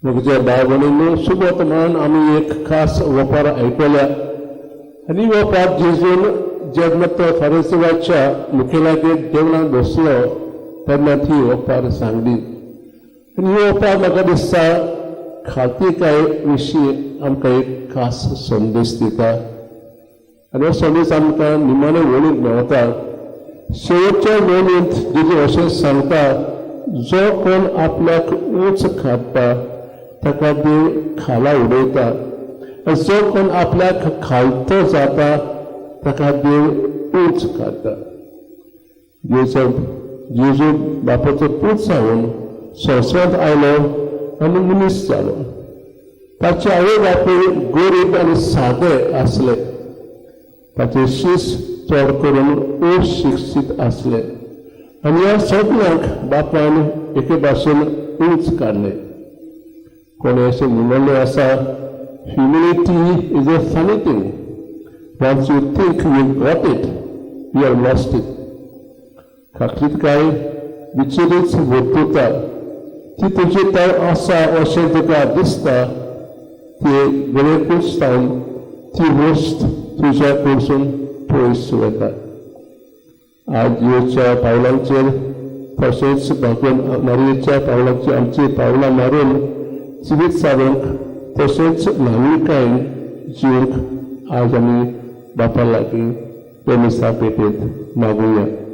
म्हज्या भाव भयणींनो, सुबोत म्हण आमी एक खास ओपार आयकल्या आनी ओपार जेजून जेन्ना तो फारिसिवाच्या मुखेलागेर जेवणाक बसलो तेन्ना ती ओपार सांगली. आनी ही ओपार म्हाका दिसता खालतीकाय विशीं आमकां एक खास संदेश दिता आनी हो संदेश आमकां निमाणे वळींत मेळटा. शेवटच्या वळींत जेजू अशें सांगता, जो कोण आपल्याक ऊंच काडटा ताका देव खाला उडयता आनी जो कोण आपल्याक खालतो जाता ताका देव ऊंच काडटा. जेजू जेजू बापाचो पूत जावन संवसारांत आयलो आनी मनीस जालो. ताचे आवय बापूय गरीब आनी सादे आसले. ताचे शीस चड करून अशिक्षीत आसले आनी ह्या सगल्यांक बापान एके भाशेन ऊंच काडले. कोणें अशें म्हणिल्लें आसा, "Humility is a funny thing. Once you think you got it, you have lost it." खाकलीतकाय विचिरीच वर्तुता. ती तुजी थंय आसा अशें तुका दिसता. ती वेळेकूच जावन ती वस्त तुज्या कडसून पयस वता. आज येच्या पावलांचेर तशेंच भगवान मारयेच्या पावलांचेर आमची पावलां मारून जिवीत सारूंक तशेंच ल्हानविकायेन जिवंक आज आमी बापा लागीं ते मिसा पेटेंत मागुया.